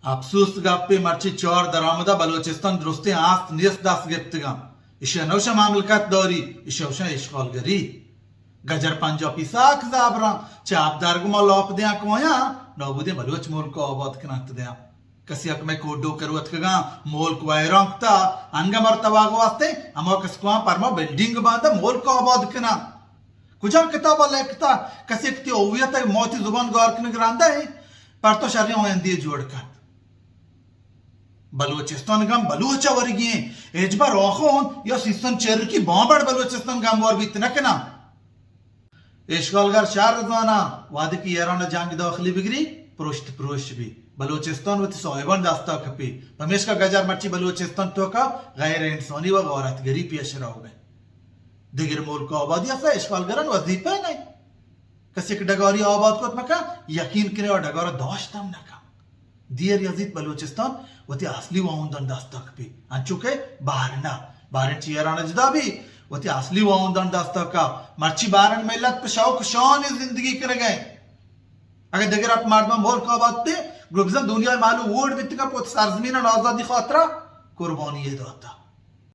اپسوس گپے، مرچی چار درآمدا بلوچستان درستیں آست نیست دست گپتگاں۔ ایشی نوشا مملکت داری، ایشی وشاں اشغالگری۔ گجر پنجاپی ساک زابراں، چہ آبدارگ ما لاپ دیاں کویاں، نابودیں بلوچ ملک آباد کننت دیاں۔ کسی یک مئے کوڈو کروتکگاں، ملک ویران کتا، انگہ مرتبہ واسطے، ہما کس کوان پرما بلڈنگ باندا ملک آباد کناں۔ کجا کتاب لکھتا، کسی کتی ہویت موتی زبان گار کنگ راندا ہے، پر تو شریں آیندی جوڑ کت۔ بلوچستان گم بلوچ ء ورگی ایں۔ ہچبر آخوند یا سیستان چرکی بامبڑ بلوچستان گم وار بیت نہ کناں۔ اشغالگر شر زاناں، وہدے کہ ایران ء جنگ داخلی بگری، پروشت پروش بی۔ بلوچستان وتی صاحبان دستا کپی۔ پمیشکا گجر مرچی بلوچستان توکا غیر انسانی و غارتگری پیش روگ ء۔ دگر ملک آبادی است، اشغالگران وظیفہ نہیں۔ کسی کہ ڈگاری آباد کت مکن، یقین کنے و ڈگار داشت ہم نکن۔ دیر یزید بلوچستان وتی اصلی واہندان دستا کپی۔ انچو کہ بحرین ء، بحرین چی ایران ء جدا بی، وتی اصلی واہندان دستا کا۔ مرچی بحرین ملت پہ شوق شانی زندگی کنگ ء۔ اگہ دگہ رپ مردم ملک آباد تے، گڑا بزن دنیا مالو ووٹ بیتگا پہ وتی سرزمین آزادی خاطرا قربانی داتا۔